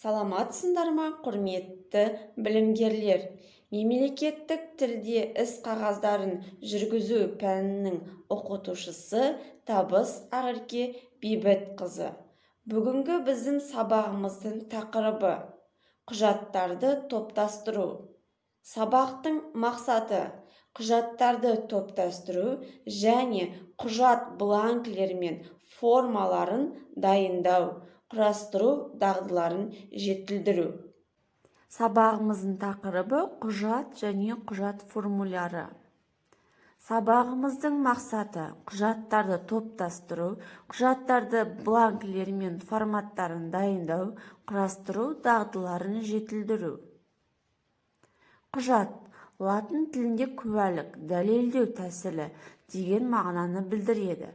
Саламатсыңдар ма, құрметті білімгерлер! Мемлекеттік тілде іс-қағаздарын жүргізу пәнінің оқытушысы Табыс Ақерке Бейбітқызы. Бүгінгі біздің сабағымыздың тақырыбы – құжаттарды топтастыру. Сабақтың мақсаты: құжаттарды топтастыру және құжат бланкілері мен формаларын дайындау, құрастыру дағдыларын жетілдіру. Сабағымыздың тақырыбы: құжат және құжат формуляры. Сабағымыздың мақсаты: құжаттарды топтастыру, құжаттарды бланкілері мен форматтарын дайындау, құрастыру дағдыларын жетілдіру. Құжат латын тілінде куәлік, дәлелдеу тәсілі деген мағынаны білдіреді.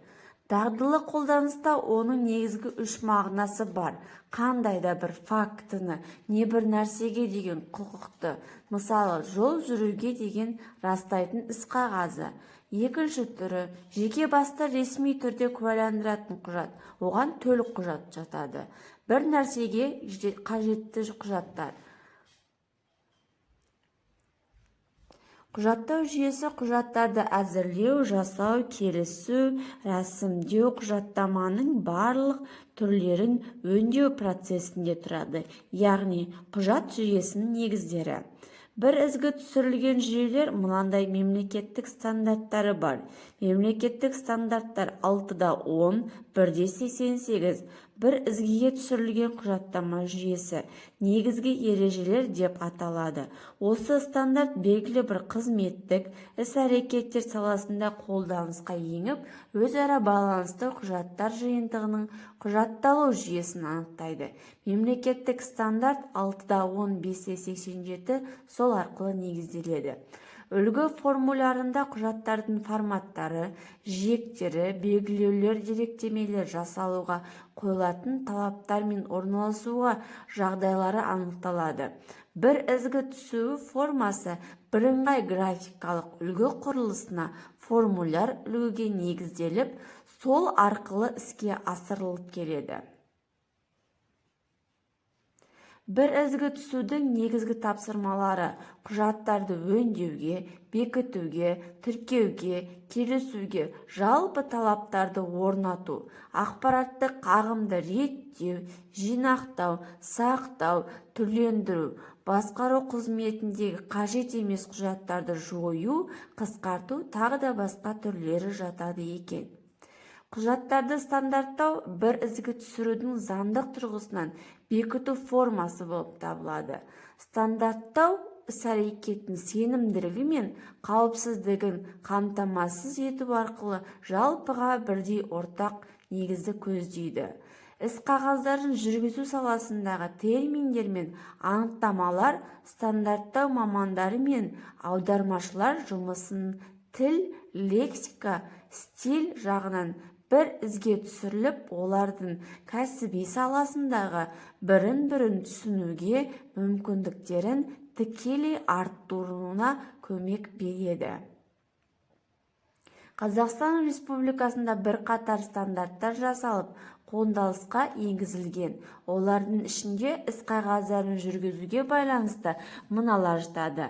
Дағдылы қолданыста оның негізгі үш мағынасы бар: қандай да бір фактіні, не бір нәрсеге деген құқықты, мысалы, жол жүруге деген растайтын іс қағазы. Екінші түрі – жеке басты ресми түрде куәландыратын құжат, оған төлқұжат жатады. Бір нәрсеге қажетті құжаттар. Құжаттау жүйесі құжаттарды әзірлеу, жасау, келісу, рәсімдеу, құжаттаманың барлық түрлерін өңдеу процесінде тұрады, яғни құжат жүйесінің негіздері. Бір ізгі түсірілген жүйелер мынандай мемлекеттік стандарттары бар. Мемлекеттік стандарттар 6.10, 1.88. Бір ізгіге түсірілген құжаттама жүйесі негізгі ережелер деп аталады. Осы стандарт белгілі бір қызметтік іс-әрекеттер саласында қолданысқа еніп, өзара байланысты құжаттар жиынтығының құжатталу жүйесін анықтайды. Мемлекеттік стандарт 6.10, 5.87 сол арқылы негізделеді. Үлгі формулярында құжаттардың форматтары, жиектері, белгілеулер, деректемелер, жасалуға қойылатын талаптар мен орналасуға жағдайлары анықталады. Бір ізгі түсуі формасы бірыңғай графикалық үлгі құрылысына формуляр үлгіге негізделіп, сол арқылы іске асырылып келеді. Бір ізгі түсудің негізгі тапсырмалары: құжаттарды өңдеуге, бекітуге, тіркеуге, келісуге жалпы талаптарды орнату, ақпараттық ағымды реттеу, жинақтау, сақтау, түрлендіру, басқару қызметіндегі қажет емес құжаттарды жою, қысқарту, тағы да басқа түрлері жатады екен. Құжаттарды стандарттау бір ізгі түсірудің заңдық тұрғысынан бекіту формасы болып табылады. Стандарттау іс-әрекеттің сенімділігі мен қауіпсіздігін қамтамасыз ету арқылы жалпыға бірдей ортақ негізді көздейді. Іс қағаздарын жүргізу саласындағы терминдер мен анықтамалар стандарттау мамандары мен аудармашылар жұмысының тіл, лексика, стиль жағынан бір ізге түсіріліп, олардың кәсіби саласындағы бірін-бірін түсінуге мүмкіндіктерін тікелей арттыруына көмек береді. Қазақстан Республикасында бірқатар стандарттар жасалып, қолданысқа енгізілген. Олардың ішінде іс қағаздарын жүргізуге байланысты мыналар жатады: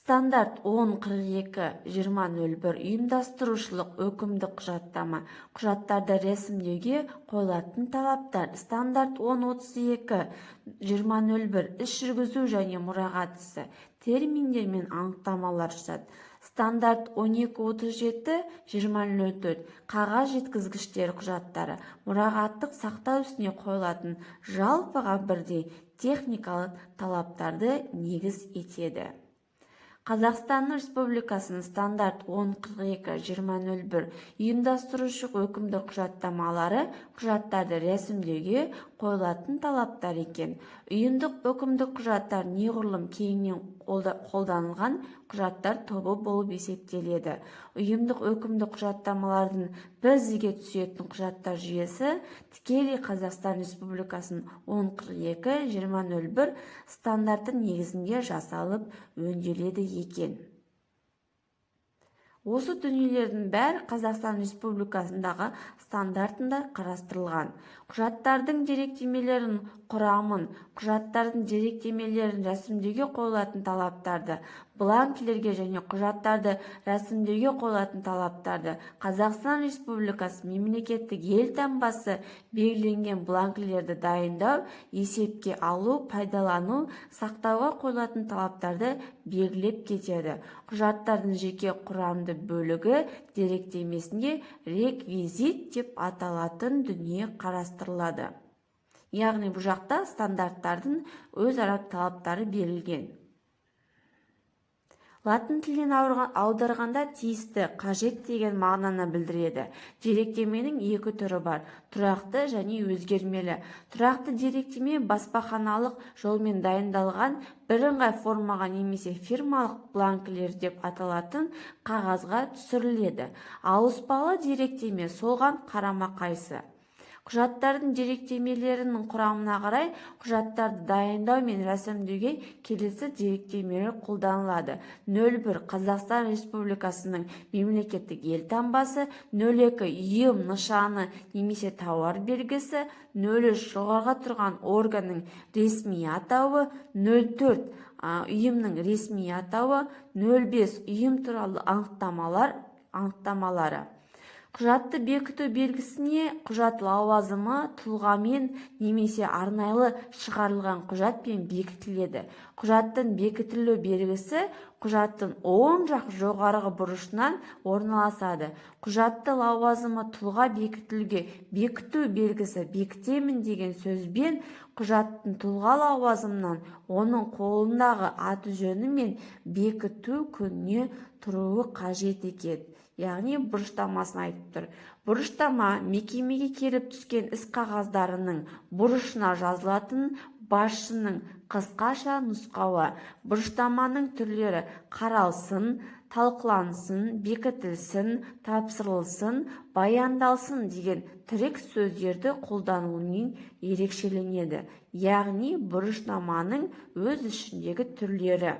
Стандарт 10.42.20.01 ұйымдастырушылық өкімдік құжаттама, құжаттарды рәсімдеуге қойылатын талаптар. Стандарт 10.32.20.01 іс жүргізу және мұрағат ісі, терминдер мен анықтамалар жатады. Стандарт 12.37.20.04 қағаз жеткізгіштер құжаттары, мұрағаттық сақтау ісіне қойылатын жалпыға бірдей техникалық талаптарды негіз етеді. Қазақстан Республикасының стандарт 10.42.20.01 ұйымдастырушылық өкімдік құжаттамалары, құжаттарды рәсімдеуге қойылатын талаптар екен. Ұйымдық өкімдік құжаттар неғұрлым кеңінен қолданылған құжаттар тобы болып есептеледі. Ұйымдық өкімдік құжаттамалардың бір ізге түсетін құжаттар жүйесі тікелей Қазақстан Республикасының 10.42.20.01 стандарты негізінде жасалып, өңделеді екен. Осы дүниелердің бәрі Қазақстан Республикасындағы стандартында қарастырылған. Құжаттардың деректемелерін құрамын, құжаттардың деректемелерін рәсімдеуге қойылатын талаптарды, бланкілерге және құжаттарды рәсімдеуге қойылатын талаптарды, Қазақстан Республикасы мемлекеттік елтаңбасы белгіленген бланкілерді дайындау, есепке алу, пайдалану, сақтауға қойылатын талаптарды белгілеп кетеді. Құжаттардың жеке құрамды бөлігі деректемесінде реквизит деп аталатын дүние қарастырылады. Яғни бұл жақта стандарттардың өзара талаптары берілген. Латын тілінен аударғанда тиісті, қажет деген мағынаны білдіреді. Деректеменің екі түрі бар: тұрақты және өзгермелі. Тұрақты деректеме баспаханалық жолмен дайындалған бірыңғай формаға немесе фирмалық бланкілер деп аталатын қағазға түсіріледі. Ауыспалы деректеме соған қарама-қайшы. Құжаттардың деректемелерінің құрамына қарай құжаттарды дайындау мен рәсімдеуге келесі деректемелер қолданылады: 01 Қазақстан Республикасының мемлекеттік елтаңбасы, 02 ұйым нышаны немесе тауар белгісі, 03 жоғарғы тұрған органның ресми атауы, 04 ұйымның ресми атауы, 05 ұйым туралы анықтамалар анықтамалары. Құжатты бекіту белгісіне құжат лауазымы тұлғамен немесе арнайы шығарылған құжатпен бекітіледі. Құжаттың бекітілу белгісі құжаттың оң жақ жоғарғы бұрышынан орналасады. Құжатты лауазымы тұлға бекітілуге бекіту белгісі «бекітемін» деген сөзбен, құжаттың тұлға лауазымынан, оның қолындағы аты-жөні мен бекіту күніне тұруы қажет екен. Яғни бұрыштамасын айтып тұр. Бұрыштама – мекемеге келіп түскен іс қағаздарының бұрышына жазылатын басшының қысқаша нұсқауы. Бұрыштаманың түрлері: қаралсын, талқылансын, бекітілсін, тапсырылсын, баяндалсын деген тірек сөздерді қолдануымен ерекшеленеді. Яғни бұрыштаманың өз ішіндегі түрлері.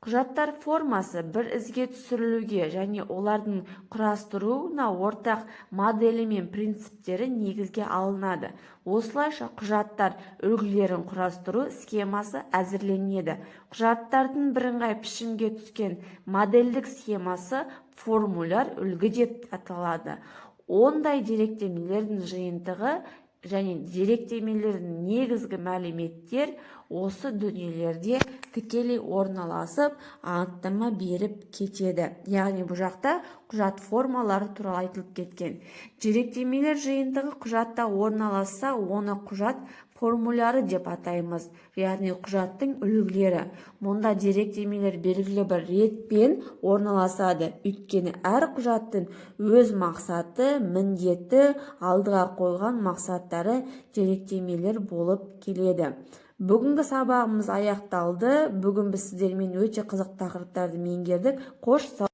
Құжаттар формасы бір ізге түсірілуге және олардың құрастыруына ортақ моделі мен принциптері негізге алынады. Осылайша, құжаттар үлгілерін құрастыру схемасы әзірленеді. Құжаттардың бірыңғай пішімге түскен модельдік схемасы формуляр үлгі деп аталады. Ондай деректемелердің жиынтығы және деректемелердің негізгі мәліметтер осы дүниелерде тікелей орналасып, анықтама беріп кетеді. Яғни бұл жақта құжат формалары туралы айтылып кеткен. Деректемелер жиынтығы құжатта орналасса, оны құжат формуляры деп атаймыз, яғни құжаттың үлгілері. Мұнда деректемелер белгілі бір ретпен орналасады, өйткені әр құжаттың өз мақсаты, міндеті, алдыға қойған мақсаттары деректемелер болып келеді. Бүгінгі сабағымыз аяқталды. Бүгін біз сіздермен өте қызықты тақырыптарды меңгердік. Қош.